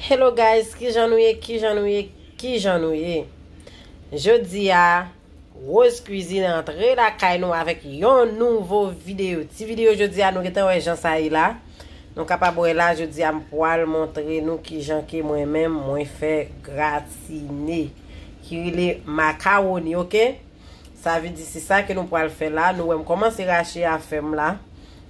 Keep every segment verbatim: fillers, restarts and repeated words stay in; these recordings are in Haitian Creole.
Hello guys, kijan nou ye, kijan nou ye, kijan nou ye? Jodi a, Rose Cuisine antre lakay nou avèk yon nouvo videyo. Ti videyo jodi a, nou gentan wè jan sa ye la. Nou kapab wè la, jodi a, m pral montre nou kijan ke mwen menm, mwen fè gratine ki rele makawoni, oke? Sa vle di se sa ke nou pral fè la. Nou wè m kòmanse rache afè m la.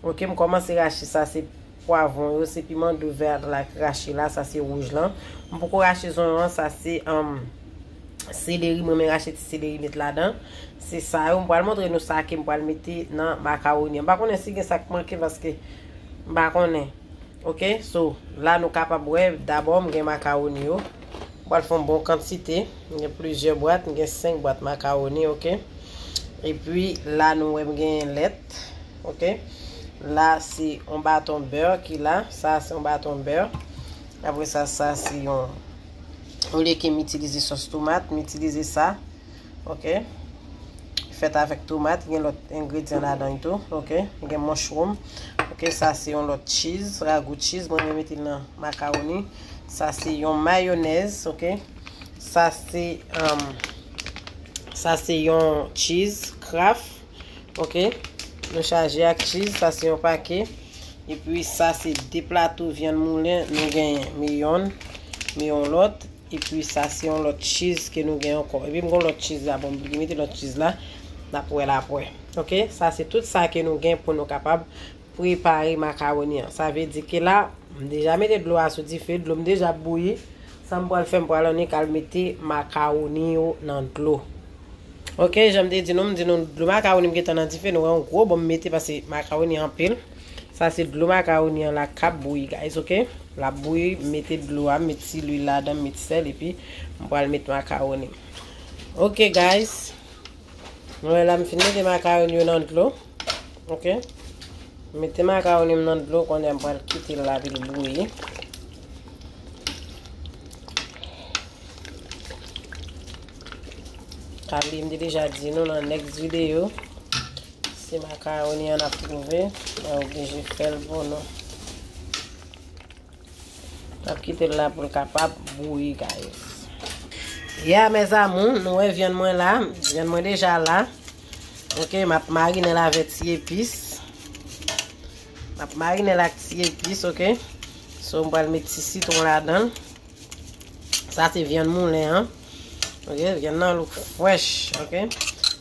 Oke, m kòmanse rache sa, se pwavwon yo, se piman dou vè la k rache la, sa se wouj lan. M poko rache zonyon an, sa se, um, seleri, mwen men rache ti seleri met ladan. Se sa yo, m pral montre nou sa ke m pral mete nan makawoni an. M pa konnen si gen sa k manke paske m pa konnen. Oke, so, la nou kapab wè, dabò m gen makawoni yo. M pral fè yon bon kantite. M gen plizyè bwat, m gen senk bwat makawoni, oke. Epi, la nou wè m gen lèt, oke. La, se yon baton bè ki la. Sa, se yon baton bè. Apre sa, sa, se yon, olye ke m itilize sòs tomat, m itilize sa. Oke. Fèt avèk tomat, gen lòt engredyan ladan tou. Oke. Gen mushroom. Oke, sa se yon lòt cheese, ragou cheese. Mwen, mwen mete l nan makawoni. Sa se yon mayonèz, oke. Sa se, um, sa se yon cheese Kraft, oke. Nou chaje ak cheese, sa se yon pake. Epi sa se de plato vyann moulen, nou genyen, men yonn, men yon lòt. Epi sa se yon lòt cheese ke nou gen ankò. Epi m gen lòt cheese la, bon, m bliye mete lòt cheese la. N ap wè l apre. Oke, sa se tout sa ke nou gen pou nou kapab prepare makawoni an. Sa vle di ke la, m deja mete dlo a sou dife, dlo m deja ap bouyi. Sa m pral fè, m pral annik al mete makawoni yo nan dlo. Oke, jan m te di nou, m di nou dlo makawoni m gentan nan dife, nou wè yon gwo bon m mete paske makawoni anpil. Sa se dlo makawoni an la k ap bouyi, guys, oke? L ap bouyi, m mete dlo a, m met ti lwil ladan, m met sèl, epi m pral met makawoni m. Oke, guys. Nou wè la, m fin mete makawoni yo nan dlo. Oke? M mete makawoni m nan dlo, kounye a m pral kite l la pou l bouyi. Ka bliye m te deja di nou nan next video, se makawoni an n ap twouve, mwen oblije fè l pou nou. N ap kite l la pou l kapab bouyi, guys. Ya, mes amours, nou wè vyann mwen la. Vyann mwen deja la. Oke, m ap marinen l avèk ti epis. M ap marinen l ak ti epis, oke. So, m pral met ti sitwon ladan l. Sa se vyann moulen an. Oke, vyann nan look fresh, oke.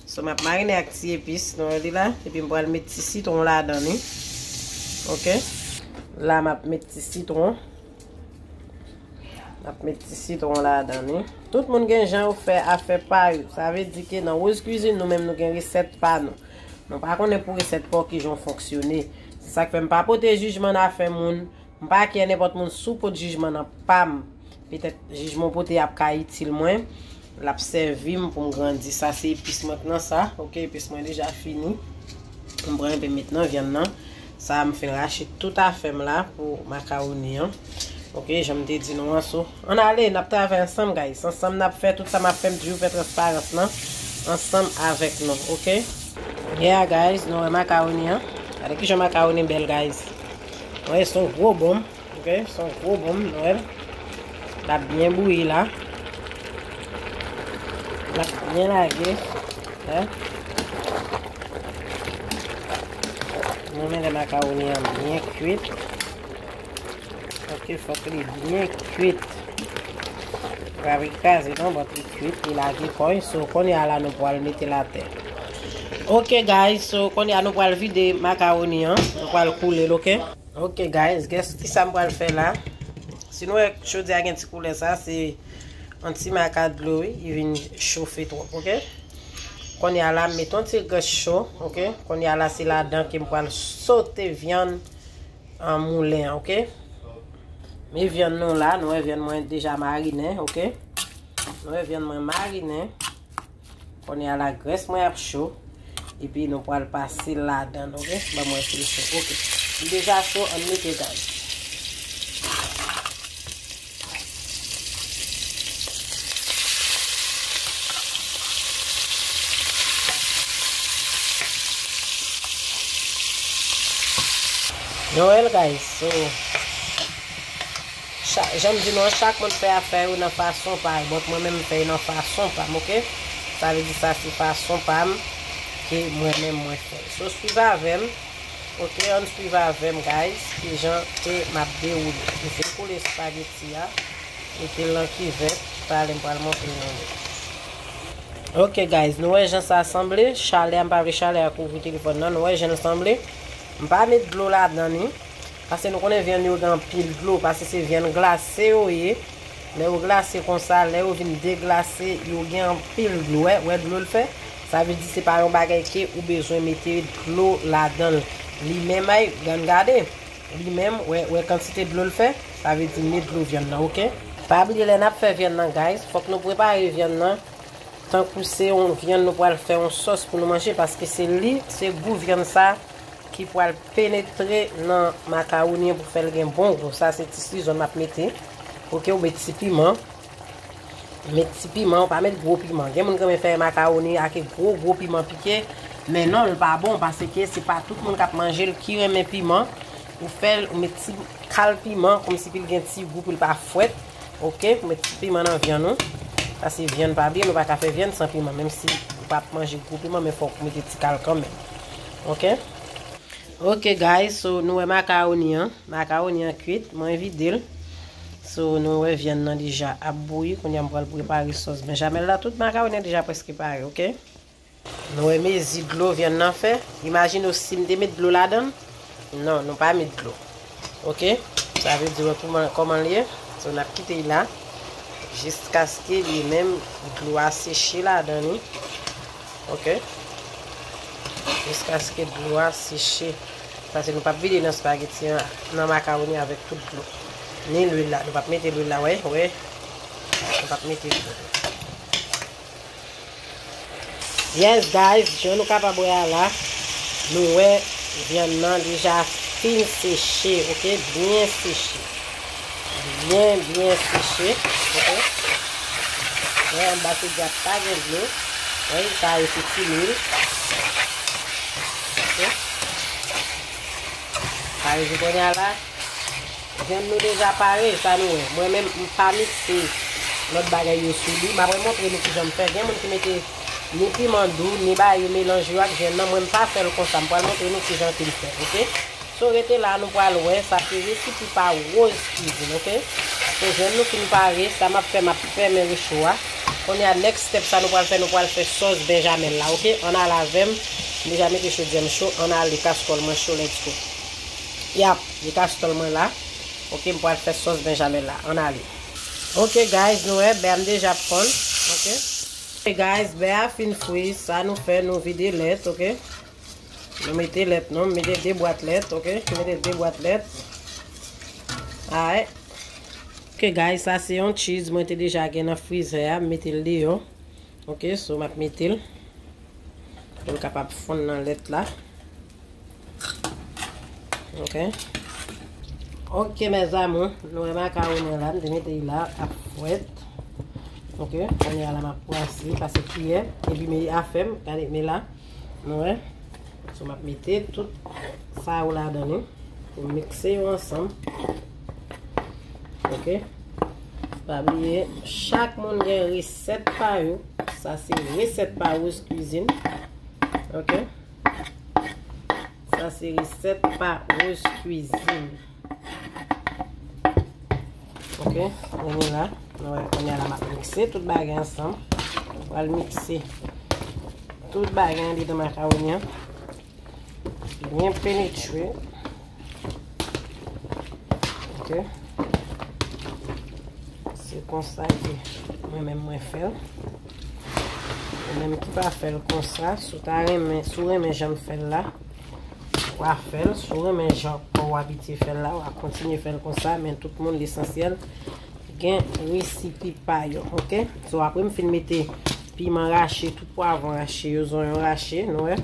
So, m ap marinen ak ti epis, nou wè li la. Epi m pral met ti sitwon ladan li. Oke. La, m ap met ti sitwon. M ap met ti sitwon ladan li. Tout moun gen jan yo fè afè pa yo. Sa vle di ke nan Rose Cuisine, nou menm nou gen resèt pa nou. Nou pa konnen pou resèt pa w kijan w fonksyone. Se sa k fè m pa pote jijman nan afè moun. M pa kè nenpòt moun, si w pot jijman nan pa m. Petèt jijman w pote ap ka itil mwen. L ap sèvi m pou m grandi. Sa se epis mwen nan sa. Oke, epis mwen deja fini. M pran enpe met nan vyann nan. Sa a m fin rache tout afè m la pou makawoni an. Oke, jan m te di nou an, so, ann ale, n ap travay ansanm, guys. Ansanm n ap fè tout sa m ap fè, m toujou fè transparans lan ansanm avèk nou, oke? Yeah, guys, nou wè makawoni an. Gade kijan makawoni bèl, guys. Wè, se yon gwo bonm. Oke, se yon gwo bonm, nou wè l. L ap byen bouyi la. L ap byen lage. Hein? Nou renmen lè makawoni an byen kwit. Oke, fòk li byen kwit. Pa vin kraze non, but li kwit, li lage kò l. So, kounye a la, nou pral mete l atè. Oke, guys, so, kounye a, nou pral vide makawoni an. Nou pral koule l, oke? Ok guys, guess kisa m pral fè la. Si nou wè chodi a gen ti koulè sa, se yon ti maka dlo wi, li vin chofe twòp, ok? Kounye a la, m met yon ti grès cho, ok? Kounye a la, se ladan ke m pral sote vyann an moulen an, ok? Men vyann nou la, nou wè vyann mwen deja marinen, ok? Nou wè vyann mwen marinen. Kounye a la, grès mwen ap cho. Epi nou pral pase l ladan, oke? Ban m wè si l cho. Oke. Li deja cho, ann mete gaz. Nou wè l, guys. So, cha-, jan m di nou an, chak moun fè afè yo nan fason pa yo. Donk, mwen menm, m fè yo nan fason pa m, oke? Sa vle di sa se fason pa m ke mwen menm mwen fè. So, swiv avè m, oke? Ann swiv avè m, guys, kijan ke m ap dewoule. M fin koule espageti a, mete l nan kivèt, talè m pral montre nou li. Ok, guys, nou wè jan sa sanble. Chalè a, m pa vle chalè a kouvri telefòn nan. Nou wè jan l sanble. M pa met dlo ladan li. Paske nou konnen vyann yo gen anpil dlo. Paske se vyann glase yo ye. Lè yo glase konsa, lè yo vin deglase, yo gen anpil dlo. Wè, wè dlo l fè? Sa vle di se pa yon bagay ke ou bezwen mete dlo ladan l. Li menm, ay, gad, gade. Li menm, wè, wè kantite dlo l fè? Sa vle di met dlo vyann nan, ok? Pa bliye lè n ap fè vyann nan, guys, fòk nou prepare vyann nan. Tankou se yon vyann nou pral fè yon sòs pou nou manje, paske se li, se gou vyann sa ki pral penetre nan makawoni an pou fè l gen bon gou. Sa se ti sizon m ap mete. Ok, ou met ti piman. Met ti piman, ou pa met gwo piman. Gen moun ki renmen fè makawoni ak gwo, gwo piman pike, men non, l pa bon, paske se pa tout moun k ap manje l ki renmen piman. Ou fè l, ou met ti kal piman, kòmsi pou l gen ti gou, pou l pa fwèt. Ok, ou met ti piman nan vyann ou. Paske vyann, pa bliye, nou pa ka fè vyann san piman, menm si ou p ap manje gwo piman, men fòk ou mete ti kal kanmenm. Ok? Ok, guys, so, nou wè makawoni an. Makawoni an kwit, mwen vide l. So, nou wè vyann nan deja ap bouyi. Kounye a m pral prepare sòs benjamèl la. Tout makawoni an deja prèske pare, ok? Nou wè mezi dlo vyann nan fè. Imajine w si m te met dlo ladan l. Non, nou pa met dlo. Ok? Sa vle di, wè kòman, kòman l ye. So, n ap kite l la. Jiskaske li menm, dlo a seche ladan li. Ok? Jiskaske dlo a seche. Paske nou p ap vide nan espageti an, nan makawoni avèk tout dlo. Ni lwil la. Nou p ap mete lwil la, wè, wè. Nou p ap mete lwil. Yes, guys, jan nou kapab wè a la, nou wè vyann nan deja fin seche, ok? Byen seche. Byen, byen seche, ok? Wè, anba fidya pa gen dlo. Wè, sa yo se ti lwil. Ok? Sa yo se kounye a la. Vyann nou deja pare, sa nou wè. Mwen menm, m pa mikse lòt bagay yo sou li. M ap remontre nou kijan m fè. Gen moun ki mete ni piman dou, ni bagay yo melanje yo ak vyann nan. Mwen, m pa fè l konsa. M pral montre nou kijan ke l fèt, ok? So, rete la, nou pral wè. Sa se resipi pa Rose Cuisine, ok? So, vyann nou fin pare. Sa m ap fè, m ap fèmen recho a. Kounye a, next step, sa nou pral fè, nou pral fè sòs benjamèl la, ok? Ann ale avè m. M deja mete chodyè m cho. Ann ale, kastwòl mwen cho, let's go. Yap, se kastwòl mwen la. Ok, m pral fè sòs benjamèl la. Ann ale. Ok, guys, nou wè, bè a m deja fonn. Ok. Ok, guys, bè a fin fri. Sa nou fè, nou vide lèt, ok. Nou mete lèt, nou mete de bwat lèt, ok. Mete de bwat lèt. Alright. Ok, guys, sa se yon cheese mwen te deja gen nan frizè a. M mete l deyò. Ok, so m ap mete l. Pou l kapab fonn nan lèt la. Ok. Ok, mes amours, nou wè makawoni an la, m te mete l la, ap fwèt. Ok, kounye a la m ap brase, pase kiyè, epi men afè m, gade, men la, nou wè. So, m ap mete tout sa yo ladan li, pou m mikse yo ansanm. Ok. Pa bliye, chak moun gen resèt pa yo. Sa se resèt pa Rose Cuisine. Ok. Sa se resèt pa Rose Cuisine. Ok, kounye a la, nou wè, kounye a la m ap mikse tout bagay ansanm. Pral mikse tout bagay andedan makawoni an. Byen penetre. Ok. Se konsa ke mwen menm mwen fè l. Ou menm ki pa fè l konsa, si w ta renmen, si w renmen jan m fè l la, w a fè l. Si w renmen jan kò w abitye fè l la, w a kontinye fè l konsa, men tout moun lesansyèl gen resipi pa yo, ok? So, apre m fin mete piman rache, tout pwavwon rache yo, zonyon rache, nou wè.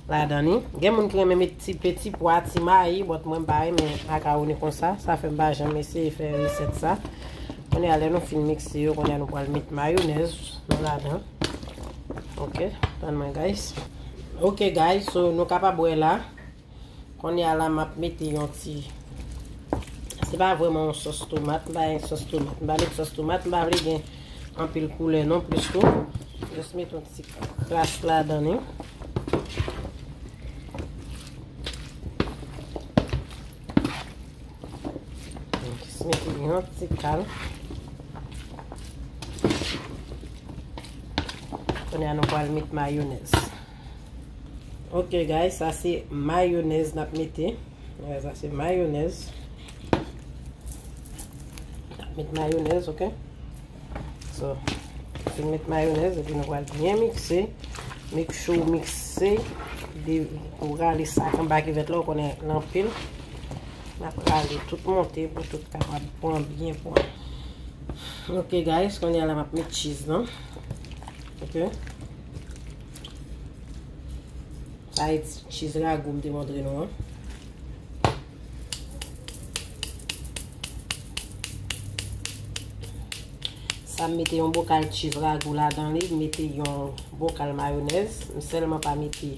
ladan li. Gen moun ki renmen met ti peti pwa, ti mayi, but mwen m pa renmen makawoni konsa. Sa fè m pa janm eseye fè resèt sa. Kounye a, lè nou fin mikse yo, kounye a nou pral met mayonèz nou ladan. Ok, tann mwen, guys. Ok, guys, so nou kapab wè la. Kounye a la, m ap mete yon ti, se pa vrèman yon sòs tomat, m pa gen sòs tomat. M pa met sòs tomat, m pa vle gen anpil koulè non plis tou. Just mete yon ti kras ladan li. Just mete yon ti kal. Kounye a nou pral met mayonèz. Ok, guys, sa se mayonèz n ap mete. Sa se mayonèz. N ap met mayonèz, ok? So, fin met mayonèz, epi nou pral byen mikse. Make sure w mikse. De, ou rale sa k anba kivèt la, ou konnen l anpil. N ap rale tout monte pou tout kapab pran byen pran. Ok, guys, kounye a la m ap met cheese lan. Ok. Sa e cheese ragou m te montre nou an. Sa m mete yon bokal cheese ragou ladan li, m mete yon bokal mayonèz. M sèlman pa mete,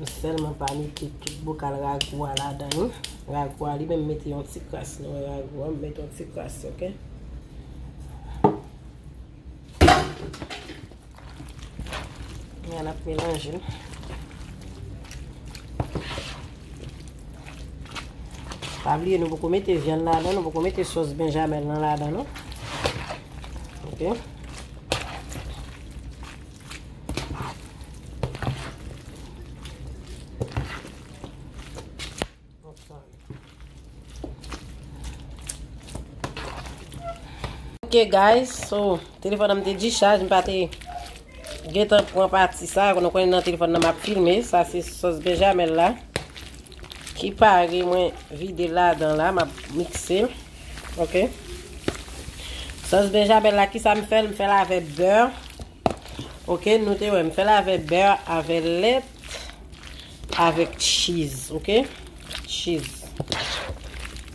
m sèlman pa mete tout bokal ragou a ladan li. Ragou a li menm, m mete yon ti kras nan ragou a, m mete yon ti kras, ok? Men n ap melanje l. Pa bliye, nou poko mete vyann ladan, nou poko mete sòs benjamèl lan ladan, non. Ok. Ok, guys, so, telefòn nan m te dichaj, m pa te gentan pran pati sa, nou konnen nan telefòn nan m ap filme, sa se sòs benjamèl la, ki pare, mwen vide l ladan la, m ap mikse l, ok. Sòs benjamèl la, kisa m fè l? M fè l avè bè, ok, nou te wè, m fè l avè bè, avè lèt, avèk cheese, ok? Cheese.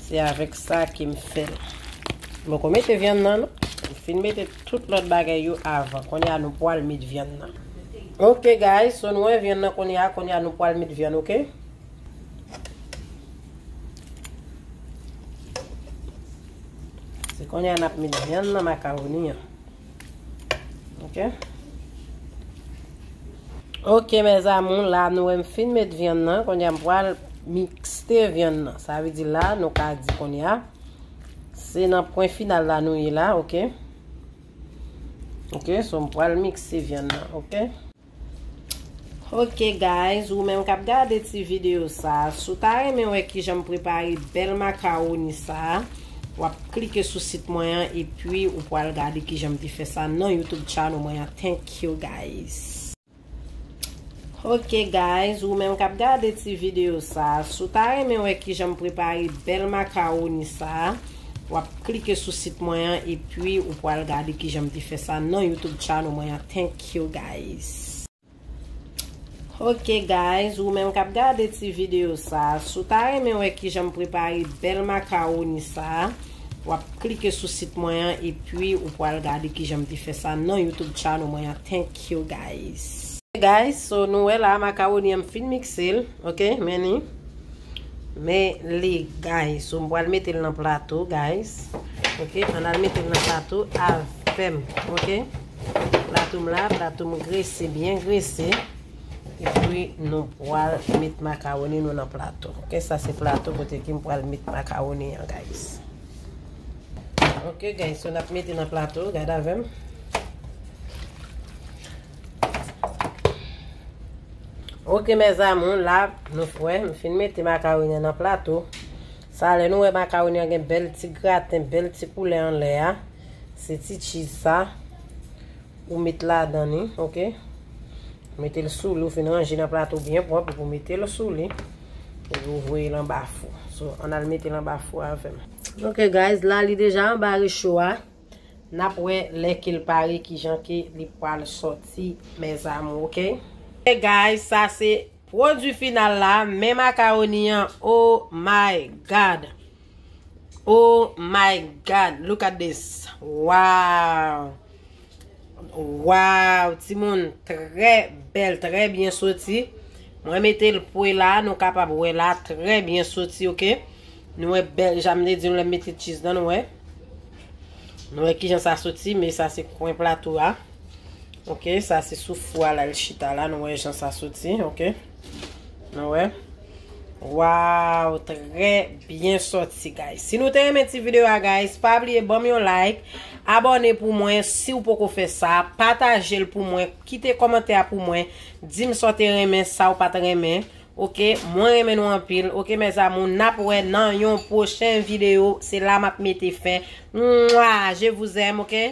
Se avèk sa ke m fè l. M poko mete vyann nan, non. M fin mete tout lòt bagay yo avan. Kounye a, nou pral met vyann nan. Ok, guys, so nou wè vyann nan kounye a, kounye a, nou pral met vyann, ok? Se kounye a n ap met vyann nan makawoni an. Ok. Ok, mes amours, la nou wè m fin met vyann nan, kounye a m pral mikse vyann nan. Sa vle di la, nou ka di kounye a, se nan pwen final la nou ye la, ok. Ok, so m pral mikse vyann nan, ok. Ok, guys, ou menm k ap gade ti videyo sa, si w ta renmen wè kijan m prepare bèl makawoni sa, w ap klike sou sit mwen an, epi ou pral gade kijan m te fè sa nan YouTube channel mwen an. Thank you, guys. Ok, guys, ou menm k ap gade ti videyo sa, si w ta renmen wè kijan m prepare bèl makawoni sa, w ap klike sou sit mwen an, epi ou pral gade kijan m te fè sa nan YouTube channel mwen an. Thank you, guys. Ok, guys, ou menm k ap gade ti videyo sa, si w ta renmen wè kijan m prepare bèl makawoni sa, w ap klike sou sit mwen an, epi ou pral gade kijan m te fè sa nan YouTube channel mwen an. Thank you, guys. Guys, so nou wè la, makawoni an m fin mikse l, ok, men li. Men li, guys, so m pral mete l nan plato, guys. Ok, ann al mete l nan plato avè m, ok. Plato m la, plato m grese, byen grese. Epi nou pral met makawoni nou nan plato. Ok, sa se plato kote ke m pral met makawoni an, guys. Ok, guys, so n ap mete nan plato, gade avè m. Ok, mes amours, la, nou wè, m fin mete makawoni an nan plato. Sa, lè nou wè makawoni an gen bèl ti graten, bèl ti koulè anlè a, se ti cheese sa ou met ladan li, ok? Mete l sou li, ou fin ranje nan plato byen pwòp, epi ou mete l sou li, epi ou voye l anba fou. So, ann al mete l anba fou avè m. Ok, guys, la, li deja anba recho a. N ap wè lè ke l pare kijan ke li pral sòti, mes amours, ok? Hey guys, sa se pwodui final la, men makawoni an, oh my God. Oh my God, look at this. Wow. Wow, timoun, trè bèl, trè byen soti. Mwen mete l pwe la, nou kapab wè la, trè byen soti, oke. Nou wè bèl, jan m te di nou lè m mete cheese nan, nou wè. Nou wè kijan sa soti, men sa se kwen plato a. Oke, sa se sou fou a la l chita la, nou wè jan sa soti, oke. Nou wè. Wow, trè byen soti, guys. Si nou te renmen ti videyo a, guys, pa bliye ban m yon like, abòne pou mwen si w poko fè sa, pataje l pou mwen, kite kòmantè a pou mwen, di m sa w te renmen, sa w pa t renmen. Oke, mwen renmen nou anpil. Oke, mes amours, n ap wè nan yon pwochen videyo. Se la m ap mete fen. Mwa, je vous aime, oke?